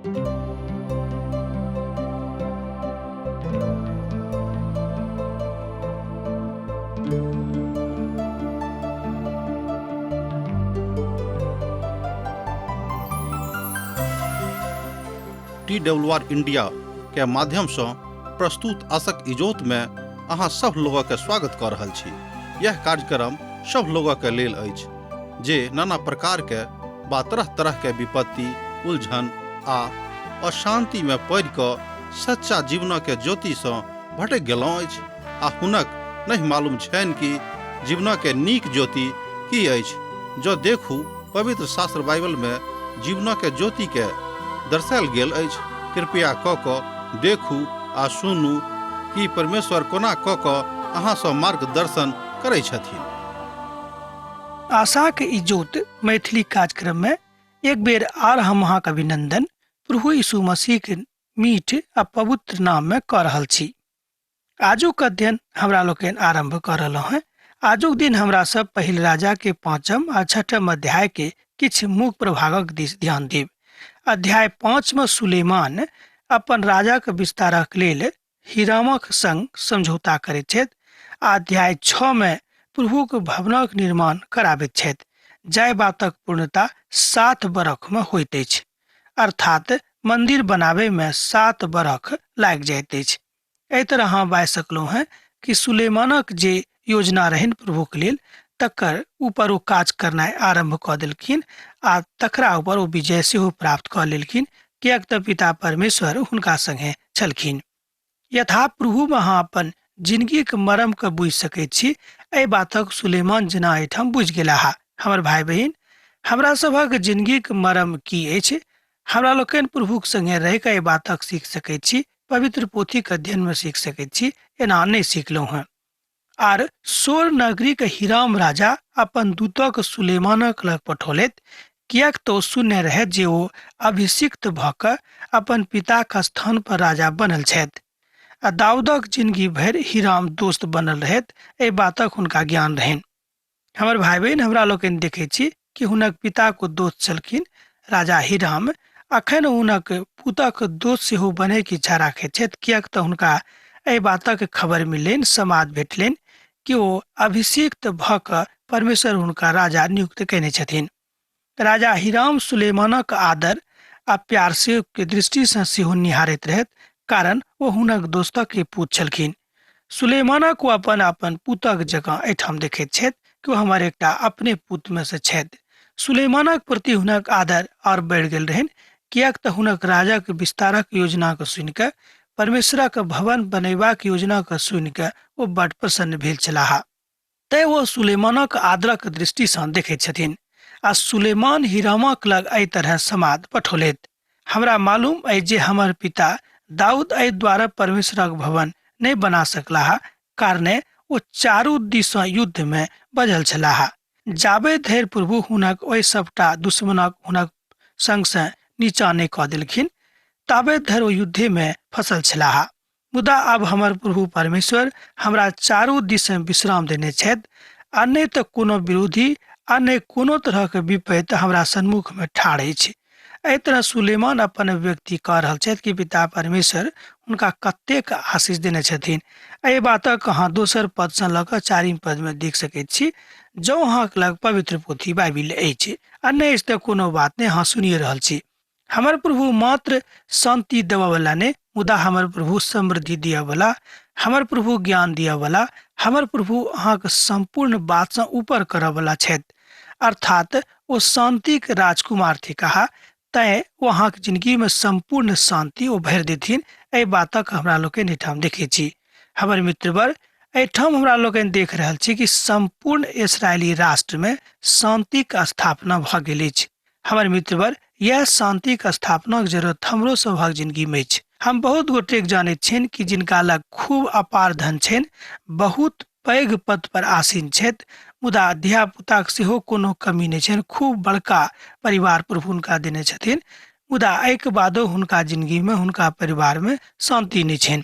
T W R India के माध्यम से प्रस्तुत आशक इजोत में अहाँ सब लोगक के स्वागत कऽ रहल छी। यह कार्यक्रम सब लोगक के लेल अछि जे नाना प्रकार के बा तरह तरह के विपत्ति, उलझन आ अशांति में पड़ि कऽ सच्चा जीवन के ज्योति सँ भटकि गेलहुँ अछि आ हुनक नहि मालूम छनि कि जीवन के नीक ज्योति की अछि। जँ देखू पवित्र शास्त्र बाइबल में जीवन के ज्योति के दर्शायल गेल अछि। कृपया कऽ कऽ देखू आ सुनू कि परमेश्वर कोना कऽ कऽ अहाँ सँ मार्गदर्शन करै छथिन। आशाक इजोत मैथिली कार्यक्रम में एक बेर आर हम अहाँके अभिनंदन प्रभु यीशु मसीह के मीठ आ पवित्र नाम में कऽ रहल छी। आजुक अध्ययन हमरा लोकनि आरंभ कऽ रहलहुँ हैं। आजुक दिन हमरा सब पहिल राजा के पांचम आ छठम अध्याय के किछु मुख्य प्रभागक दिस ध्यान देब। अध्याय 5 में सुलेमान अपन राजाक विस्तारक लेल हिरामक संग समझौता करैत छथि आ अध्याय 6 में प्रभुक भवनक निर्माण कराबैत छथि, जाहि बातक पूर्णता 7 बरख में होइत अछि, अर्थात मंदिर बनाबे में 7 बरख लागि जाइत अछि। एहि तरह अहाँ बाजि सकलहुँ हेँ कि सुलेमानक जे योजना रहनि प्रभुक लेल तकर ऊपर ओ काज करनाइ आरम्भ कऽ देलखिन आ तकरा ऊपर ओ विजय सेहो प्राप्त कऽ लेलखिन, किएक तऽ पिता परमेश्वर हुनका संगे छलखिन। यथा प्रभुमे अहाँ अपन जिनगीक मरमके बुझि सकैत छी, एहि बातक सुलेमान जेना एहिठाम बुझि गेलाह। हमर भाय बहिन, हमरा सभक जिनगीक मरम की अछि? हमरा लोकनि प्रभुक संगे रहि कऽ एहि बातक सीख सकैत छी, पवित्र पोथीक अध्ययनमे सीख सकैत छी, एना नहि सीखलहुँ हेँ। आर सोर नगरीक हिराम राजा अपन दूतक सुलेमानक लग पठौलथि, किएक तऽ ओ सुनने रहथि जे ओ अभिषिक्त भऽ कऽ अपन पिताक स्थान पर राजा बनल छथि। आ दाऊदक जिनगी भरि हिराम दोस्त बनल रहथि, एहि बातक हुनका ज्ञान रहनि। हमर भाय बहिन, हमरा लोकनि देखै छी कि हुनक पिताक ओ दोस्त छलखिन राजा हिराम, अखन हुनक पुतक दोस्त सेहो बनैके इच्छा राखैत छथि, किएक तऽ हुनका एहि बातक खबर मिललनि, समाद भेटलनि कि ओ अभिषिक्त भऽ कऽ परमेश्वर हुनका राजा नियुक्त कयने छथिन। राजा हिराम सुलेमानक आदर आ प्यार से के दृष्टिसँ सेहो निहारैत रहथि, कारण ओ हुनक दोस्तक के पूत छलखिन। सुलेमानक ओ अपन अपन पुतक जकाँ एहिठाम देखैत छथि कि ओ हमर एकटा अपने पुतमे से छथि। सुलेमानक प्रति हुनक आदर आओर बढ़ि गेल रहनि, किएक तऽ हुनक राजाक विस्तारक योजनाके सुनिकऽ, परमेश्वरक भवन बनेबाक योजनाके सुनिकऽ ओ बड प्रसन्न भेल छलाह। तैं ओ सुलेमानक आदरक दृष्टिसँ देखैत छथिन। आ सुलेमान हिरामक लग एहि तरह समाद पठौलथि, हमरा मालूम अछि जे हमर पिता दाऊद एहि द्वारा परमेश्वरक भवन नहि बना सकलाह, कारणे ओ चारू दिससँ युद्धमे बझल छलाह। जाबे धरि प्रभु हुनक ओहि सबटा दुश्मनक हुनक संगसँ नीचा नहि कऽ देलखिन, ताबे धरि ओ युद्धेमे फसल छलाह। मुदा आब हमर प्रभु परमेश्वर हमरा चारू दिससँ विश्राम देने छथि, आ नहि तऽ कोनो विरोधी आ नहि कोनो तरहक विपत्ति हमरा सन्मुखमे ठाढ़ अछि। एहि तरह सुलेमान अपन अभिव्यक्ति कऽ रहल छथि कि पिता परमेश्वर हुनका कतेक आशीष देने छथिन। एहि बातक अहाँ दोसर पदसँ लऽ कऽ चारिम पदमे देख सकैत छी, जँ अहाँक लग पवित्र पोथी बाइबिल अछि, आ नहि अछि तऽ कोनो बात नहि, अहाँ सुनिए रहल छी। हमर प्रभु मात्र शांति देबऽवला नहि, मुदा हमर प्रभु समृद्धि दिअवला, हमर प्रभु ज्ञान दिअवला, हमर प्रभु अहाँके सम्पूर्ण बातसँ ऊपर करऽवला छथि। अर्थात ओ शांतिक राजकुमार थिकाह, तैँ ओ अहाँके जिनगीमे सम्पूर्ण शांति ओ भरि देथिन। एहि बातक हमरा लोकनि एहिठाम देखै छी। हमर मित्रवर, एहिठाम हमरा लोकनि देख रहल छी कि सम्पूर्ण इसराइली राष्ट्रमे शांतिक स्थापना भऽ गेल अछि। हमर मित्रवर, यह शांतिक स्थापनाक जरूरत हमरो सभक जिंदगी में अछि। हम बहुत गोटेक जानैत छियनि कि जिनका लग खूब अपार धन छनि, बहुत पैघ पद पर आसीन छथि, मुदा धियापुताक सेहो कोनो कमी नहि छनि, खूब बड़का परिवार प्रभु हुनका देने छथिन, मुदा एहिके बादो हुनका जिंदगी में, हुनका परिवार में शांति नहि छनि।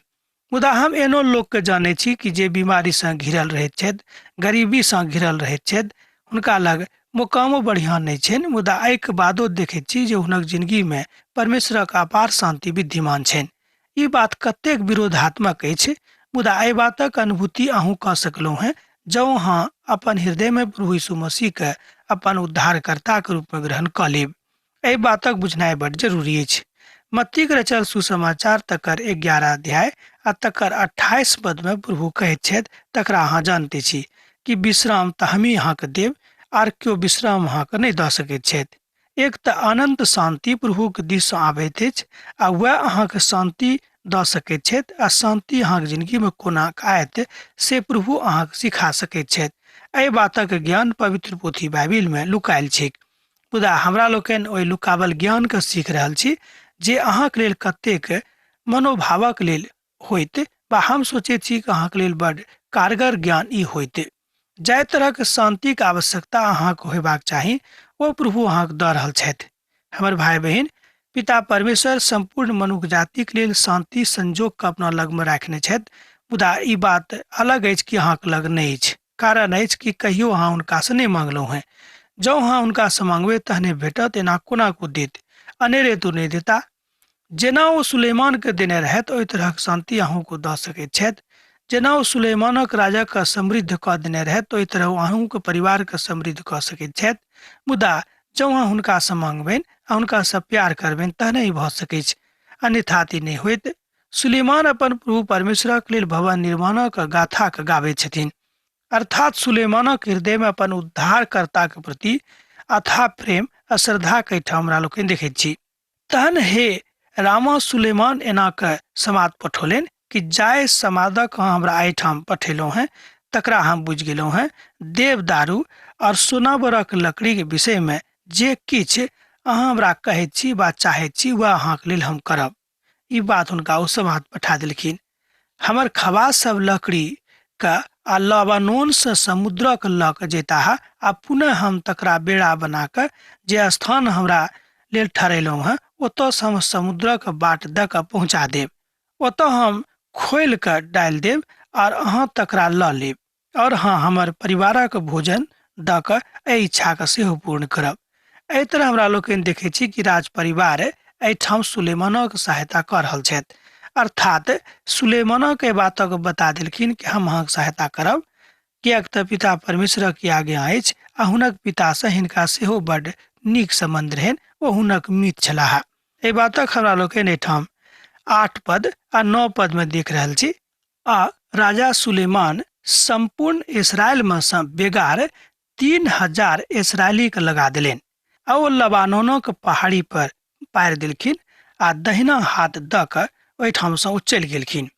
मुदा हम एहनो लोकके जानै छी कि जे बीमारीसँ घिरल रहैत छथि, गरीबीसँ घिरल रहैत छथि, हुनका लग मुकामो बढ़िआँ नहि छनि, मुदा एहिके बादो देखैत छी जे हुनक जिनगीमे परमेश्वरक अपार शान्ति विद्यमान छनि। ई बात कतेक विरोधात्मक अछि, मुदा एहि बातक अनुभूति अहूँ कऽ सकलहुँ हेँ जँ अहाँ अपन हृदयमे प्रभु यीशु मसीहके अपन उद्धारकर्ताके रूपमे ग्रहण कऽ लेब। एहि बातक बुझनाइ बड्ड जरूरी अछि। मत्तीक रचल सुसमाचार तकर 11 अध्याय आ तकर 28 पदमे प्रभु कहैत छथि, तकरा अहाँ जानते छी कि विश्राम तऽ हमही अहाँके देब, आर केओ विश्राम अहाँके नहि दऽ सकैत छथि। एक तऽ अनंत शान्ति प्रभुक दिससँ आबैत अछि आ वएह अहाँके शान्ति दऽ सकैत छथि, आ शान्ति अहाँके जिनगीमे कोना आयत से प्रभु अहाँके सिखा सकैत छथि। एहि बातक ज्ञान पवित्र पोथी बाइबिलमे लुकायल छैक, मुदा हमरा लोकनि ओहि लुकावल ज्ञानके सीख रहल छी जे अहाँके लेल कतेक मनोभावक लेल होइत बा हम सोचैत छी कि अहाँके लेल बड्ड कारगर ज्ञान ई होइत। जाहि तरहक शान्तिक आवश्यकता अहाँके होयबाक चाही ओ प्रभु अहाँके दऽ रहल छथि। हमर भाय बहिन, पिता परमेश्वर सम्पूर्ण मनुख जातिक लेल शान्ति संजोगके अपना लगमे राखने छथि, मुदा ई बात अलग अछि कि अहाँके लग नहि अछि। कारण अछि कि कहियो अहाँ हुनकासँ नहि मांगलहुँ हेँ। जँ अहाँ हुनकासँ मांगबै तहने भेटत, एना कोना को देत? अनेरे तो नहि देता। जेना ओ सुलेमानके देने रहथि ओहि तरहक शान्ति अहूँके दऽ सकैत छथि। जेना ओ सुलेमानक राजाके समृद्ध कऽ देने रहथि ओहि तरह ओ अहूँके परिवारके समृद्ध कऽ सकैत छथि। मुदा जँ अहाँ हुनकासँ मांगबनि आ हुनकासँ प्यार करबनि तहने ई भऽ सकैछ, अन्यथा ई नहि होइत। सुलेमान अपन प्रभु परमेश्वरक लेल भवन निर्माणक गाथाके गाबैत छथिन। अर्थात सुलेमानक हृदयमे अपन उद्धारकर्ताके प्रति अथाह प्रेम आ श्रद्धाके एहिठाम हमरा लोकनि देखैत छी। तहन हे रामा सुलेमान एना कऽ समाद पठौलनि कि जाहि समादक अहाँ हमरा एहिठाम पठेलहुँ हेँ तकरा हम बुझि गेलहुँ हेँ। देवदारू आओर सोनाबरक लकड़ीके विषयमे जे किछु अहाँ हमरा कहैत छी वा चाहैत छी वएह अहाँके लेल हम करब। ई बात हुनका ओ समाद पठा देलखिन। हमर खवास सब लकड़ी के आ लबानोन से समुद्रक लऽ कऽ जैताह आ पुनः हम तकरा बेड़ा बना कऽ जे स्थान हमरा लेल ठहरेलहुँ हेँ ओतऽ से हम समुद्रक बाट दऽ कऽ पहुँचा देब। ओतऽ हम खोलि कऽ डालि देब आर अहाँ तकरा लऽ लेब। आओर हँ, हमर परिवारक भोजन दऽ कऽ एहि इच्छाके सेहो पूर्ण करब। एहि तरह हमरा लोकनि देखैत छी कि राज परिवार एहिठाम सुलेमानक सहायता कऽ रहल छथि। अर्थात सुलेमानक एहि बातक बता देलखिन कि हम अहाँके सहायता करब, किएक तऽ पिता परमेश्वरक ई आज्ञा अछि आ हुनक पितासँ हिनका सेहो बड्ड नीक सम्बन्ध रहनि, ओ हुनक मित्र छलाह। एहि बातक हमरा लोकनि एहिठाम 8 पद आ 9 पदमे देख रहल छी। आ राजा सुलेमान सम्पूर्ण इसराइलमे सँ बेगार 3000 इसराइलीके लगा देलनि आ ओ लबानोनक पहाड़ी पर पारि देलखिन आ दहिना हाथ दऽ कऽ ओहिठामसँ ओ चलि गेलखिन।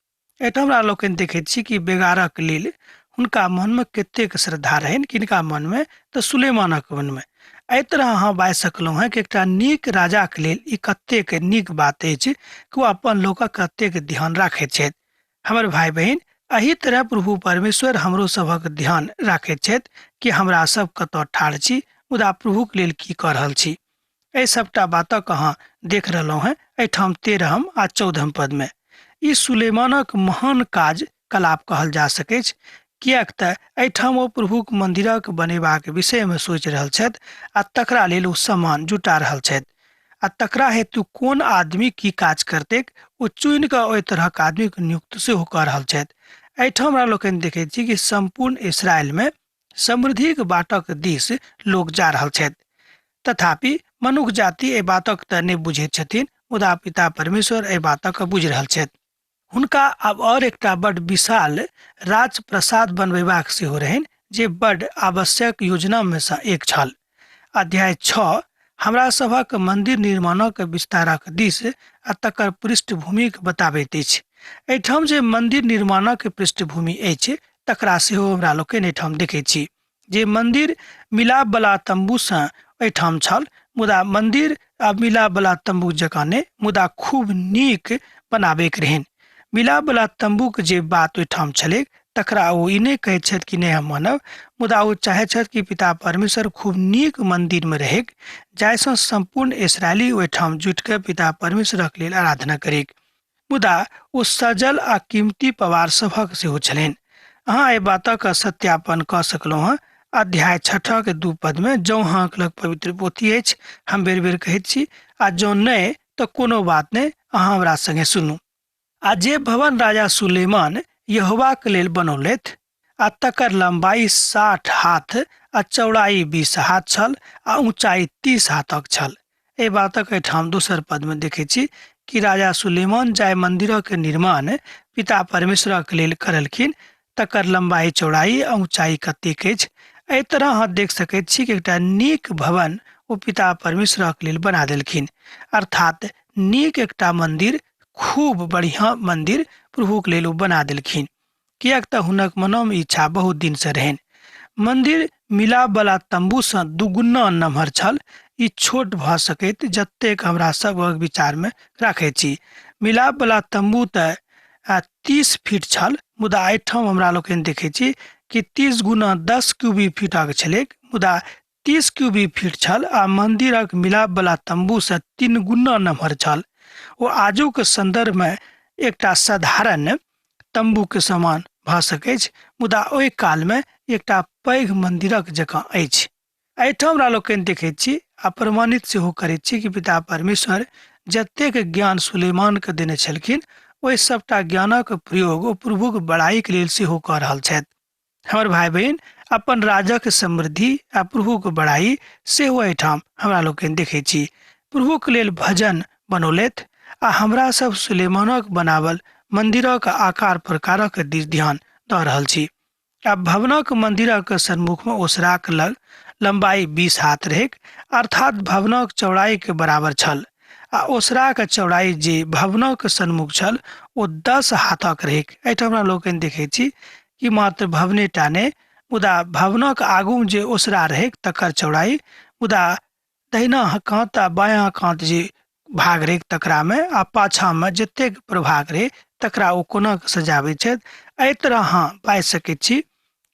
एहिठाम हमरा लोकनि देखैत छी कि बेगारक लेल हुनका मनमे कतेक श्रद्धा रहनि, किनका मनमे तऽ सुलेमानक मनमे। एहि तरह अहाँ बाजि सकलहुँ हेँ कि एकटा नीक राजाके लेल ई कतेक नीक बात अछि कि ओ अपन लोकक कतेक ध्यान राखैत छथि। हमर भाय बहिन, एहि तरह प्रभु परमेश्वर हमरो सभक ध्यान राखैत छथि कि हमरा सब कतऽ ठाढ़ छी, मुदा प्रभुक लेल की कऽ रहल छी। एहि सबटा बातक अहाँ देख रहलहुँ हेँ एहिठाम 13 आ 14 पदमे। ई सुलेमानक महान काज कलाप कहल जा सकैछ, किएक तऽ एहिठाम ओ प्रभुक मन्दिरक बनेबाक विषयमे सोचि रहल छथि आ तकरा लेल ओ सामान जुटा रहल छथि आ तकरा हेतु कोन आदमी की काज करतैक ओ चुनि कऽ ओहि तरहक आदमीके नियुक्त सेहो कऽ रहल छथि। एहिठाम हमरा लोकनि देखैत छी कि सम्पूर्ण इसराइलमे समृद्धिक बाटक दिस लोक जा रहल छथि। तथापि मनुख जाति एहि बातक तऽ नहि बुझैत छथिन, मुदा पिता परमेश्वर एहि बातक बुझि रहल छथि। हुनका आब आओर एकटा बड्ड विशाल राजप्रसाद बनबेबाक सेहो रहनि जे बड्ड आवश्यक योजनामे सँ एक छल। अध्याय 6 हमरा सभक मन्दिर निर्माणक विस्तारक दिस आ तकर पृष्ठभूमिक बताबैत अछि। एहिठाम जे मन्दिर निर्माणक पृष्ठभूमि अछि तकरा सेहो हमरा लोकनि एहिठाम देखैत छी। जे मन्दिर मिलापवला तम्बूसँ एहिठाम छल, मुदा मन्दिर आ मिलापवला तम्बू जकाँ नहि, मुदा खूब नीक बनाबैके रहनि। मिलापवला तम्बूके जे बात ओहिठाम छलैक तकरा ओ ई नहि कहैत छथि कि नहि हम मानब, मुदा ओ चाहैत छथि कि पिता परमेश्वर खूब नीक मन्दिरमे रहैक, जाहिसँ सम्पूर्ण इसराइली ओहिठाम जुटिकऽ पिता परमेश्वरक लेल आराधना करैक। मुदा ओ सजल आ कीमती पवार सभक सेहो छलनि। अहाँ एहि बातक सत्यापन कऽ सकलहुँ हँ अध्याय 6 के 2 पद में। जँ अहाँके लग पवित्र पोथी अछि, हम बेर बेर कहैत छी, आ जँ नहि तऽ कोनो बात नहि, अहाँ हमरा संगे सुनू। आ जे भवन राजा सुलेमान यहोवाके लेल बनौलथि आ तकर लम्बाई 60 हाथ आ चौड़ाई 20 हाथ छल आ ऊंचाई 30 हाथक छल। एहि बातक एहिठाम दोसर पद में देखै छी कि राजा सुलेमान जाय मंदिरक निर्माण पिता परमेश्वरक लेल करलखिन तकर लम्बाई, चौड़ाई आ ऊंचाई कतेक अछि। एहि तरह अहाँ देख सकैत छी कि एकटा नीक भवन ओ पिता परमेश्वरक लेल बना देलखिन, अर्थात नीक एकटा मंदिर, खूब बढ़िया मंदिर प्रभुक लेल ओ बना देलखिन, किएक तऽ हुनक मनोमे इच्छा बहुत दिनसँ रहनि। मंदिर मिलापवला तम्बूसँ दुगुना नमहर छल। ई छोट भऽ सकैत जतेक हमरा सबक विचारमे राखै छी। मिलापवला तम्बू तऽ 30 फीट छल, मुदा एहिठाम हमरा लोकनि देखै छी कि 30 गुना 10 क्यूबिक फीटक छलैक, मुदा 30 क्यूबिक फीट छल आ मंदिरक मिलापवला तम्बूसँ 3 गुना नमहर छल। ओ आजुक संदर्भमे एकटा साधारण तम्बूके समान भऽ सकैछ, मुदा ओहि कालमे एकटा पैघ मंदिरक जकाँ अछि। एहिठाम हमरा लोकनि देखैत छी आ प्रमाणित सेहो करैत छी कि पिता परमेश्वर जतेक ज्ञान सुलेमानके देने छलखिन ओहि सबटा ज्ञानक प्रयोग ओ प्रभुक बड़ाईके लेल सेहो कऽ रहल छथि। हमर भाई बहिन अपन राजक समृद्धि आ प्रभुक बड़ाई सेहो एहिठाम हमरा लोकनि देखै छी। प्रभुक लेल भजन बनौलथि आ हमरा सब सुलेमानक बनावल मंदिरक आकार प्रकारक दिस ध्यान दऽ रहल छी। आ भवनक मंदिरक सन्मुख में ओसराक लग लंबाई 20 हाथ रहैक, अर्थात भवनक चौड़ाई के बराबर छल, आ ओसराक चौड़ाई जे भवनक सन्मुख छल ओ 10 हाथक रहैक। एहिठाम हमरा लोकनि देखै छी कि मात्र भवने टा नहि, मुदा भवनक आगूमे जे ओसरा रहैक तकर चौड़ाई, मुदा दहिना कात आ बायाँ कात जे भाग रहै तकरामे आ पाछाँमे जतेक प्रभाग रहै तकरा ओ कोना कऽ सजाबै छथि। एहि तरह अहाँ बाजि सकैत छी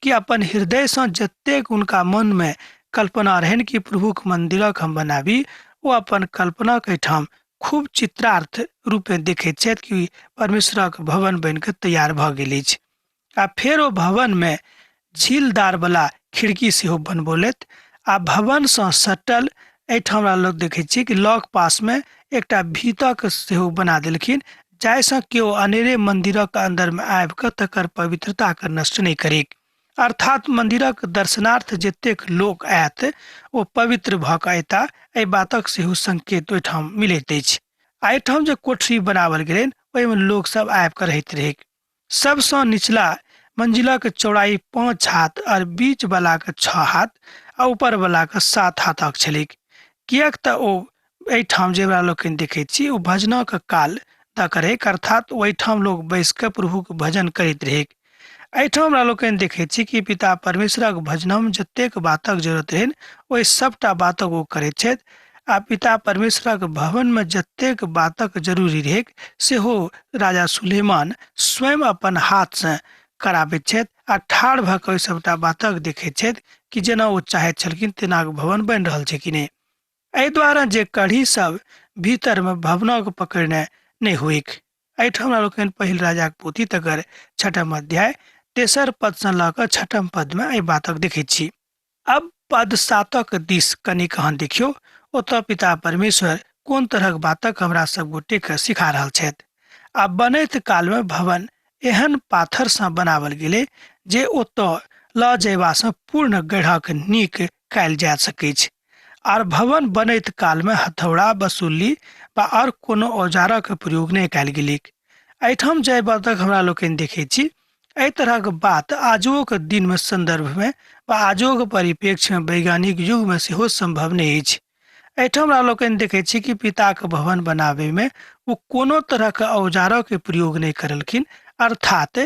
कि अपन हृदयसँ जतेक हुनका मनमे कल्पना रहनि कि प्रभुक मन्दिरक हम बनाबी, ओ अपन कल्पनाक एहिठाम खूब चित्रार्थ रूपे देखैत छथि कि परमेश्वरक भवन बनि कऽ तैयार भऽ गेल अछि। आ फेर ओ भवनमे झीलदार वाला खिड़की सेहो बनबौलथि आ भवनसँ सटल एहिठाम हमरा लोग देखै छियै कि लग पासमे एकटा भीतक सेहो बना देलखिन, जाहिसँ केओ अनेरे मन्दिरक अन्दरमे आबि कऽ तकर पवित्रताके नष्ट नहि करिक। अर्थात मन्दिरक दर्शनार्थ जतेक लोक आयत ओ पवित्र भऽ कऽ अयता, एहि बातक सेहो संकेत ओहिठाम मिलैत अछि। आ एहिठाम जे कोठरी बनाओल गेलनि ओहिमे लोकसभ आबि कऽ रहैत रहै। सबसँ निचला मंजिलक चौड़ाई 5 हाथ और बीच वाला के 6 हाथ आ ऊपर वाला के 7 हाथक छलैक। किएक तऽ ओ एहिठाम जे हमरा लोकनि देखैत छी ओ भजनक काल दऽ कऽ रहैक, अर्थात ओहिठाम लोक बैस कऽ प्रभुक भजन करैत रहैक। एहिठाम हमरा लोकनि देखैत छी कि पिता परमेश्वरक भजनमे जतेक बातक जरूरत रहनि ओहि सबटा बातक ओ करैत छथि आ पिता परमेश्वरक भवनमे जतेक बातक जरूरी रहैक सेहो राजा सुलेमान स्वयं अपन हाथसँ कराबैत छथि आ ठाढ़ भऽ कऽ ओहि सबटा बातक देखैत छथि कि जेना ओ चाहैत छलखिन तेनाक भवन बनि रहल छै कि नहि। एहि द्वारा जे कढ़ी सब भीतरमे भवनक पकड़ने नहि होइक। एहिठाम हमरा लोकनि पहिल राजाक पोथी तकर 6 अध्याय 3 पदसँ लऽ कऽ 6 पदमे एहि बातक देखैत छी। अब पद 7 दिस कनिक अहाँ देखियौ, ओतऽ पिता परमेश्वर कोन तरहक बातक हमरा सब गोटेके सिखा रहल छथि। आ बनैत कालमे भवन एहन पाथरसँ बनावल गेलै जे ओतऽ लऽ जयबासँ पूर्ण गढ़क नीक कयल जा सकैछ। आर भवन बनैत कालमे हथौड़ा, बसुली वा आओर कोनो औजारक प्रयोग नहि कयल गेलैक। एहिठाम जाहि बातक हमरा लोकनि देखैत छी, एहि तरहक बात आजुओक दिनमे सन्दर्भमे वा आजुओक परिप्रेक्ष्यमे वैज्ञानिक युगमे सेहो सम्भव नहि अछि। एहिठाम हमरा लोकनि देखैत छी कि पिताक भवन बनाबैमे ओ कोनो तरहक औजारक प्रयोग नहि करलखिन, अर्थात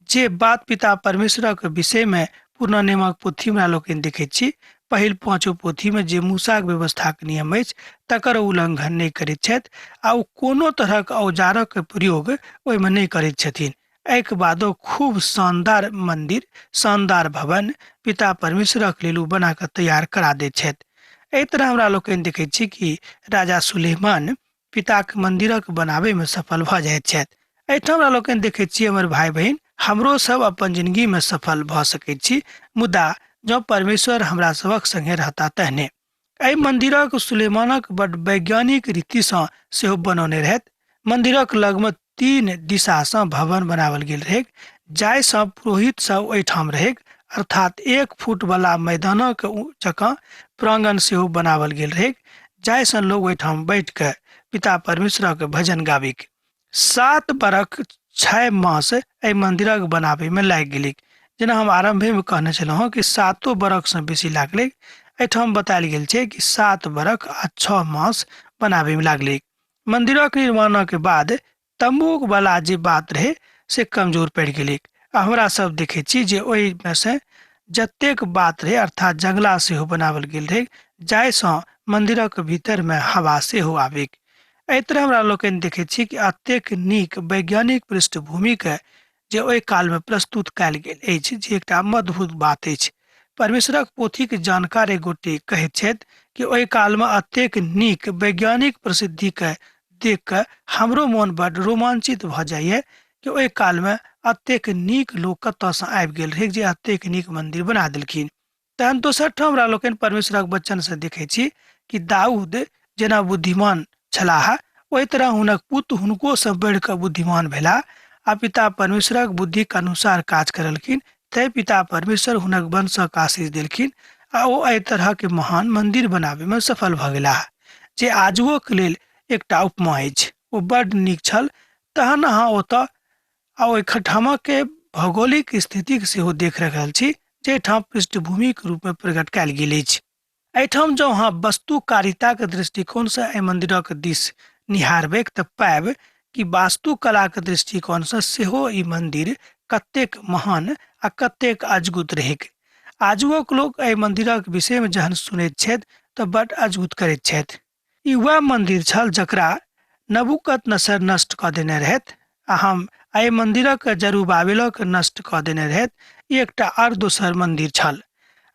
जे बात पिता परमेश्वरक विषयमे पुरना नियमक पोथी हमरा लोकनि देखैत छी, पहिल 5 पोथीमे जे मूसाक व्यवस्थाक नियम अछि तकर उल्लंघन नहि करैत छथि आ ओ कोनो तरहक औजारक प्रयोग ओहिमे नहि करैत छथिन। एहिके बादो खूब शानदार मंदिर, शानदार भवन पिता परमेश्वरक लेल ओ बना कऽ तैयार करा दैत छथि। एहि तरह हमरा लोकनि देखैत छी कि राजा सुलेमान पिताक मंदिरक बनाबैमे सफल भऽ जाइत छथि। एहिठाम हमरा लोकनि देखैत छी हमर भाई बहिन, हमरो सब अपन जिंदगीमे सफल भऽ सकैत छी, मुदा जँ परमेश्वर हमरा सभक संगे रहता तहने। एहि मन्दिरक सुलेमानक बड वैज्ञानिक रीतिसँ सेहो बनौने रहथि। मन्दिरक लगमे 3 दिशासँ भवन बनावल गेल रहैक, जाहिसँ पुरोहित सब ओहिठाम रहैक, अर्थात 1 फुट वाला मैदानक जकाँ प्रांगण सेहो बनावल गेल रहैक, जाहिसँ लोग ओहिठाम बैठ कऽ पिता परमेश्वरक भजन गाबिक। 7 बरख 6 मास एहि मन्दिरक बनाबैमे लागि गेलैक। जेना हम आरम्भेमे कहने छलहुँ हँ कि 7 बरखसँ बेसी लागलै, एहिठाम बतायल गेल छै कि 7 बरख आ 6 मास बनाबैमे लागलै। मन्दिरक निर्माणक बाद तम्बूक वाला जे बात रहै से कमजोर पड़ि गेलैक। आ हमरा सब देखै छी जे ओहिमे से जतेक बात रहै, अर्थात जंगला सेहो बनावल गेल रहै, जाहिसँ मन्दिरक भीतरमे हवा सेहो आबैक। एहि तरह हमरा लोकनि देखै छी कि एतेक नीक वैज्ञानिक पृष्ठभूमिके जे ओहि कालमे प्रस्तुत कयल गेल अछि, जे एकटा अद्भुत बात अछि। परमेश्वरक पोथीके जानकार एक गोटे कहैत छथि कि ओहि कालमे एतेक नीक वैज्ञानिक प्रसिद्धिके देख कऽ हमरो मोन बड रोमांचित भऽ जाइए कि ओहि कालमे एतेक नीक लोक कतऽसँ आबि गेल रहै जे एतेक नीक मन्दिर बना देलखिन। तहन दोसर ठाम हमरा लोकनि परमेश्वरक वचनसँ देखै छी कि दाऊद जेना बुद्धिमान छलाह, ओहि तरह हुनक पुत्र हुनकोसँ बढ़ि कऽ बुद्धिमान भेलाह आ पिता परमेश्वरक बुद्धिक अनुसार काज करलखिन। तै पिता परमेश्वर हुनक वंशक आशीष देलखिन आ ओ एहि तरहके महान मन्दिर बनाबैमे सफल भऽ गेलाह, जे आजुओके लेल एकटा उपमा अछि। ओ बड्ड नीक छल। तहन अहाँ ओतऽ आ ओहि ठामके भौगोलिक स्थितिक सेहो देख रहल छी, जाहिठाम पृष्ठभूमिक रूपमे प्रकट कयल गेल अछि। एहिठाम जँ अहाँ वस्तुकारिताके दृष्टिकोणसँ एहि मन्दिरक दिस निहारबैक तऽ पायब कि वास्तुकलाके दृष्टिकोणसँ सेहो ई मन्दिर कतेक महान आ कतेक अजगुत रहैक। आजुओक लोक एहि मन्दिरक विषयमे जहन सुनैत छथि तऽ बड्ड अजगुत करैत छथि। ई वएह मन्दिर छल जकरा नबूकदनेस्सर नष्ट कऽ देने रहथि आ हम एहि मन्दिरक जरूबाबिलक नष्ट कऽ देने रहथि। ई एकटा आर दोसर मन्दिर छल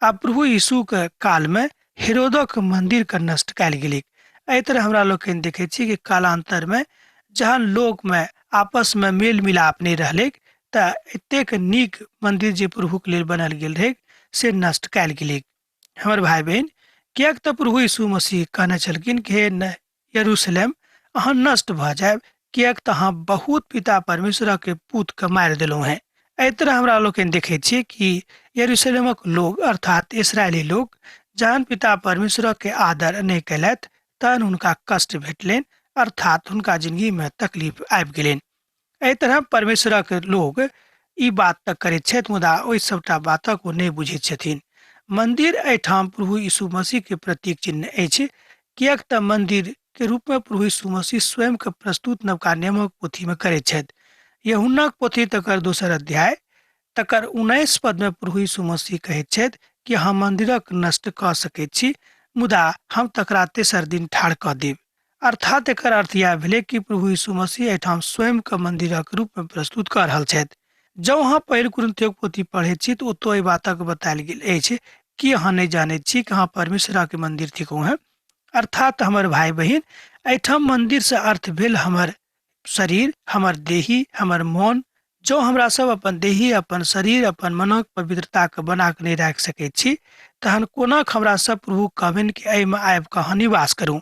आ प्रभु यीशुके कालमे हेरोदक मन्दिरके नष्ट कयल गेलैक। एहि तरह हमरा लोकनि देखै छी कि कालान्तरमे जहन लोकमे आपसमे मेल मिलाप नहि रहलैक तऽ एतेक नीक मन्दिर जे प्रभुके लेल बनायल गेल रहैक से नष्ट कयल गेलैक। हमर भाई बहिन, किएक तऽ प्रभु यीशु मसीह कहने छलखिन कि हे यरूशलेम, अहाँ नष्ट भऽ जायब, किएक तऽ अहाँ बहुत पिता परमेश्वरक पुतके मारि देलहुँ हेँ। एहि तरह हमरा लोकनि देखै छी कि यरूशलेमक लोग अर्थात इसराइली लोग जहन पिता परमेश्वरक आदर नहि कयलथि तहन हुनका कष्ट भेटलनि, अर्थात हुनका जिंदगीमे तकलीफ आबि गेलनि। एहि तरह परमेश्वरक लोग ई बात तऽ करैत छथि, मुदा ओहि सबटा बातक ओ नहि बुझैत छथिन। मंदिर एहिठाम प्रभु यीशु मसीह के प्रतीक चिन्ह अछि, किएक तऽ मंदिर के रूप में प्रभु यीशु मसीह स्वयं के प्रस्तुत नवका नियमक पोथी में करैत छथि। यूहन्नाक पोथी तकर दोसर अध्याय तकर 19 पद में प्रभु यीशु मसीह कहैत छथि कि हम मंदिरक नष्ट कऽ सकैत छी, मुदा हम तकरा तेसर दिन ठाढ़ कऽ देब। अर्थात एकर अर्थ इएह भेलै कि प्रभु यीशु मसीह एहिठाम स्वयं के मंदिरक रूप में प्रस्तुत कऽ रहल छथि। जँ अहाँ पहिल कुरिन्थियोक पोथी पढ़ैत छी तऽ ओतऽ एहि बातक बतायल गेल अछि कि अहाँ नहि जानैत छी कि अहाँ परमेश्वरक मंदिर थिकहुँ हेँ। अर्थात हमर भाई बहिन, एहिठाम मंदिर से अर्थ भेल हमर शरीर, हमर देही, हमर मन। जँ हमरा सब अपन देही, अपन शरीर, अपन मनक पवित्रता के बना के नहि राखि सकैत छी, तहन कोना हमरा सब प्रभु कहबनि कि एहिमे आबि कऽ अहाँ निवास करू।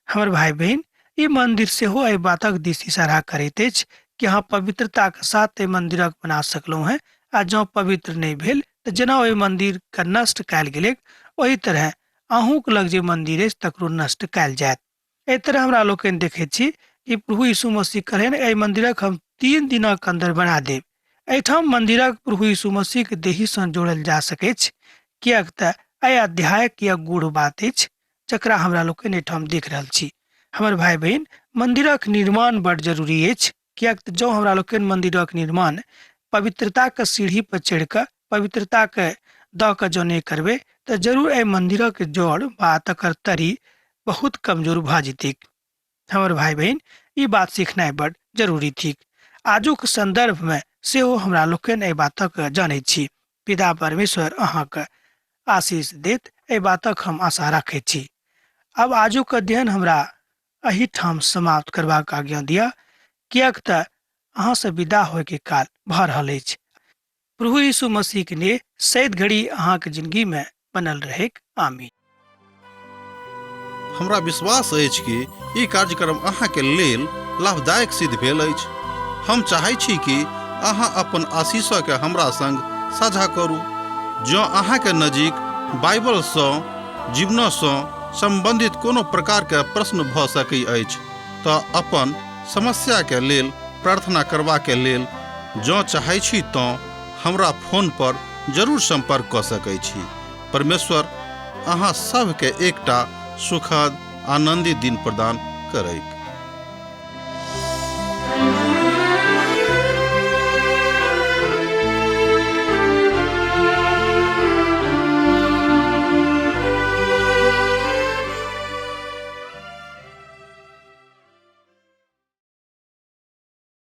हमर भाई बहिन, ई मंदिर सेहो एहि बातक दिस इशारा करैत अछि कि अहाँ पवित्रताके साथ एहि मंदिरक बना सकलहुँ हेँ, आ जँ पवित्र नहि भेल तऽ जेना ओहि मंदिरके नष्ट कयल गेलैक ओहि तरह अहूँके लग जे मंदिर अछि तकरो नष्ट कयल जायत। एहि तरह हमरा लोकनि देखैत छी कि प्रभु यीशु मसीह कहलनि एहि मंदिरक हम 3 दिनक अन्दर बना देब। एहिठाम मंदिरक प्रभु यीशु मसीहके देहीसँ जोड़ल जा सकैछ, किएक तऽ एहि अध्यायक यह गूढ़ बात अछि जकरा हमरा लोकनि एहिठाम देख रहल छी। हमर भाई बहिन, मंदिरक निर्माण बड जरूरी अछि, किएक तऽ जँ हमरा लोकनि मंदिरक निर्माण पवित्रताके सीढ़ी पर चढ़ि कऽ पवित्रताके दऽ कऽ जँ नहि करबै तऽ जरूर एहि मंदिरक जड़ वा तकर तरी बहुत कमजोर भऽ जेतैक। हमर भाई बहिन, ई बात सीखनाइ बड जरूरी थिक। आजुक संदर्भमे सेहो हमरा लोकनि एहि बातक जनैत छी। पिता परमेश्वर अहाँके आशीष देत, एहि बातक हम आशा रखैत छी। आब आजुक अध्ययन हमरा एहिठाम समाप्त करबाक आज्ञा दिअ, किएक तऽ अहाँसँ विदा होयके काल भऽ रहल अछि। प्रभु यीशु मसीह के लिए सैद घड़ी अहाँके जिंदगी में बनल रहेक। आमीन। हमरा विश्वास अछि कि ई कार्यक्रम अहाँके लेल लाभदायक सिद्ध भेल अछि। हम चाहै छी कि अहाँ अपन आशीषके हमरा संग साझा करू। जँ अहाँके नजीक बाइबलसँ जीवनसँ सम्बन्धित कोनो प्रकारके प्रश्न भऽ सकै अछि तऽ अपन समस्याके लेल प्रार्थना करबाके लेल जँ चाहै छी तँ हमरा फोन पर जरूर सम्पर्क कऽ सकै छी। परमेश्वर अहाँ सभके एकटा सुखद आनन्दित दिन प्रदान करैक।